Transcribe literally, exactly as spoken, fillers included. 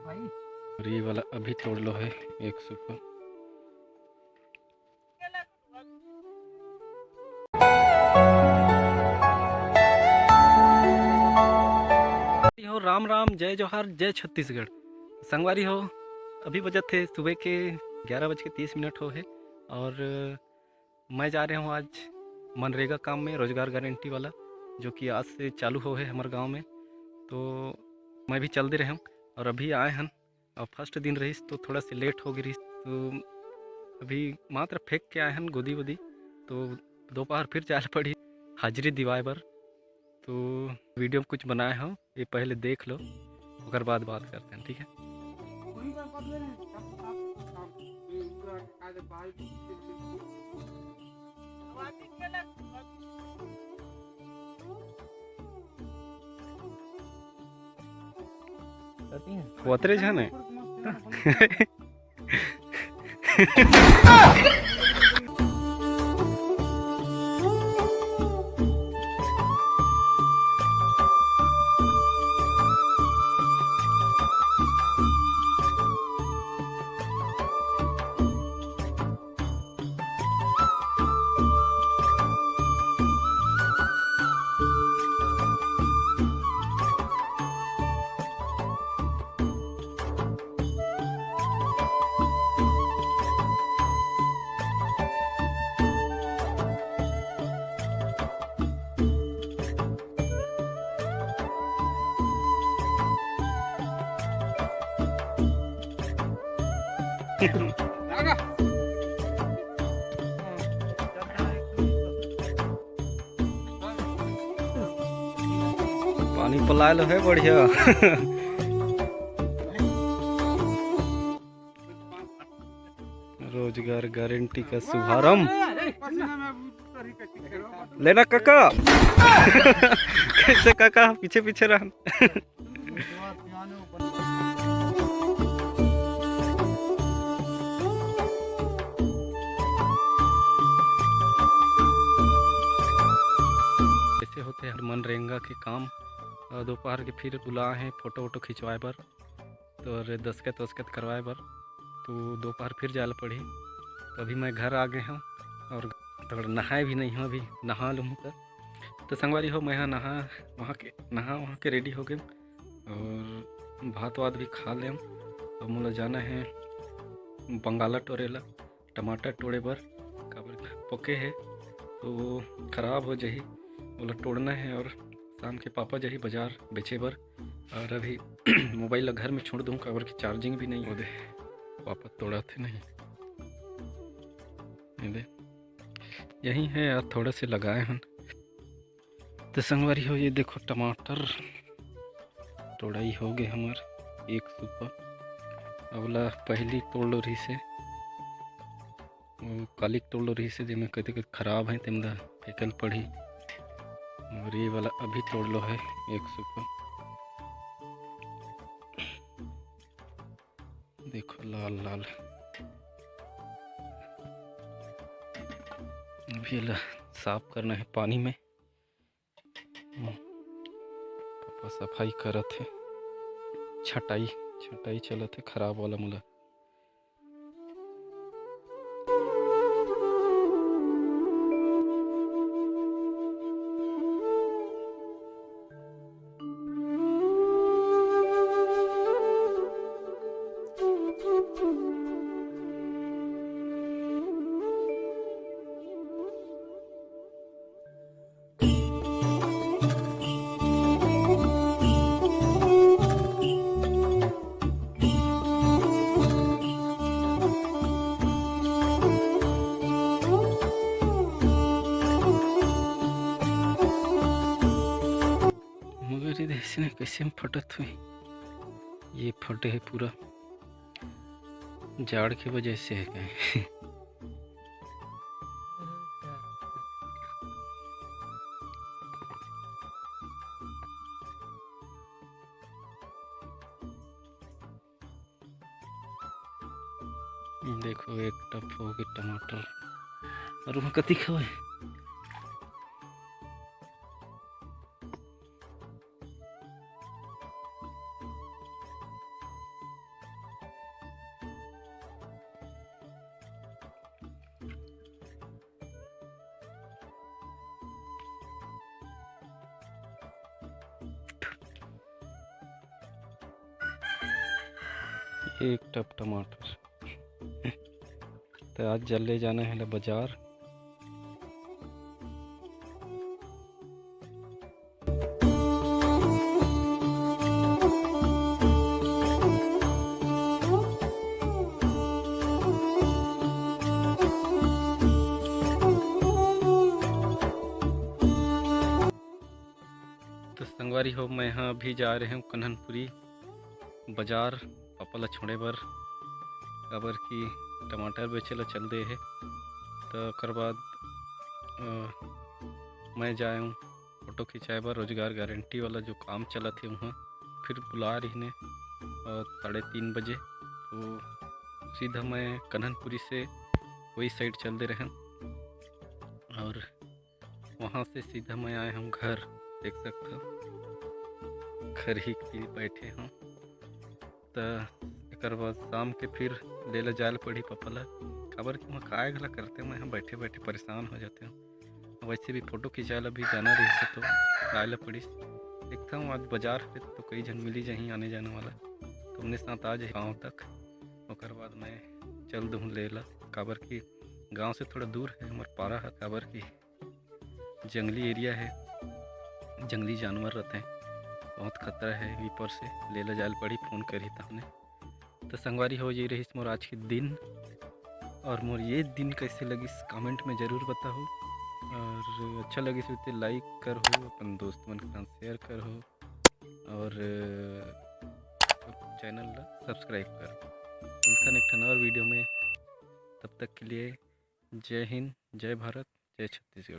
और ये वाला अभी तोड़ लो है, एक सूपा। हो, राम राम, जय जोहार, जय छत्तीसगढ़। संगवारी हो, अभी बजत हे सुबह के ग्यारह बज के तीस मिनट हो हे और मैं जा रहे हूँ आज मनरेगा काम में, रोजगार गारंटी वाला, जो कि आज से चालू हो हे हमर गांव में। तो मैं भी चल दे रहे हूँ और अभी आए हन और फर्स्ट दिन रहिस तो थोड़ा से लेट हो गई रहिस, तो अभी मात्र फेंक के आए हन गोदी वोदी, तो दोपहर फिर जाए ल पड़ी हाजिरी दिवाए बर। तो वीडियो में कुछ बनाए हो, ये पहले देख लो, ओकर बाद बात करते हैं, ठीक है? ओतरे झन हे। पानी पलाय लो है बढ़िया। रोजगार गारंटी का शुभारंभ। लेना काका। कैसे काका, पीछे पीछे रहन। ऐसे होते हैं मनरेगा के काम। और दोपहर के फिर बुलाए हैं फोटो वोटो खिंचवाए बर, तो और दस्खत वस्खत करवाए बर, तो दोपहर फिर जाए ला पड़ही। तो अभी मैं घर आ गए हूँ और थोड़ा नहाए भी नहीं हूँ, अभी नहा लूँ तो। तो संगवारी हो, मैं यहाँ नहा, वहाँ के नहा वहाँ के रेडी हो गए और भात वात भी खा लेम। अब मोला जाना है बंगाला टोरे ला, टमाटर टोड़े बर, काबर पके है तो वो खराब हो जाही, ओला टोड़ना है और शाम के पापा जाही बाजार बेचे बर। और अभी मोबाइल ला घर में छोड़ दूँ, काबर कि चार्जिंग भी नहीं हो दे। पापा तोड़ा थे नहीं, ये दे, यही है यार, थोड़ा से लगाए हन। तो संगवारी हो, ये देखो टमाटर तोड़ाई हो गए हमार एक सूपा। अबला पहली तोड़ लो रही से, वो कालिक तोड़ लो रही से, जेमे कते कते खराब है, तेमला फेंकल पड़ी। और ये वाला अभी तोड़ लो है एक सूपा। देखो लाल लाल। अभी ला साफ करना है पानी में। हम्म। पापा सफाई करत है, छटाई, छटाई चलत है खराब वाला मुला। मगर ये देख से कैसे में फटत हुई, ये फटे है पूरा, जाड़ की वजह से है कहीं। देखो, एक टप हो गए टमाटर, और वहाँ कति खवे। एक टप टमाटर। त आज जल्ले जाना हे ला बाजार। तो संगवारी हो, मैं ह अभी जा रहे हूँ कन्हनपुरी बाजार, पापा ला छोड़े बर, काबर कि टमाटर बेचे ला चल दे हे। तो ओकर बाद, अ, मैं जाए हूँ फोटो खिंचाए बर रोजगार गारंटी वाला जो काम चलत हे वहाँ, फिर बुला रही ने, अ, साढ़े तीन बजे। तो सीधा मैं कन्हनपुरी से वही साइड चल दे रहेन और वहाँ से सीधा मैं आए हूँ घर। देख सकथव, घर ही के बैठे हूँ। त एकर बाद शाम के फिर ले ला जाए ला पड़ही पापा ला, काबर कि वहाँ काय घला करते, मैं ह बैठे बैठे परेशान हो जाते हूँ। वैसे भी फोटो खिंचाए ला भी जाना रहिस हे तो आए ला पड़िस। देखता हूँ आज बाजार पे तो कई झन मिली जाही आने जाने वाला, तो अपने साथ आ जाए गाँव तक। ओकर बाद मैं चल दूँ ले ला, काबर कि गाँव से थोड़ा दूर है हमार पारा है, काबर कि जंगली एरिया है, जंगली जानवर रहते हैं, बहुत खतरा है। ऊपर से ले ला जाए ला पड़ही, फोन करही तहने। तो संगवारी हो, ये रहिस मोर आज के दिन, और मोर ये दिन कैसे लगिस कमेंट में जरूर बताओ, और अच्छा लगिस हो तो लाइक करहू, अपन दोस्त मन के साथ शेयर करहू, और चैनल ला सब्सक्राइब कर। मिलथन एक ठन और वीडियो में, तब तक के लिए जय हिंद, जय भारत, जय छत्तीसगढ़।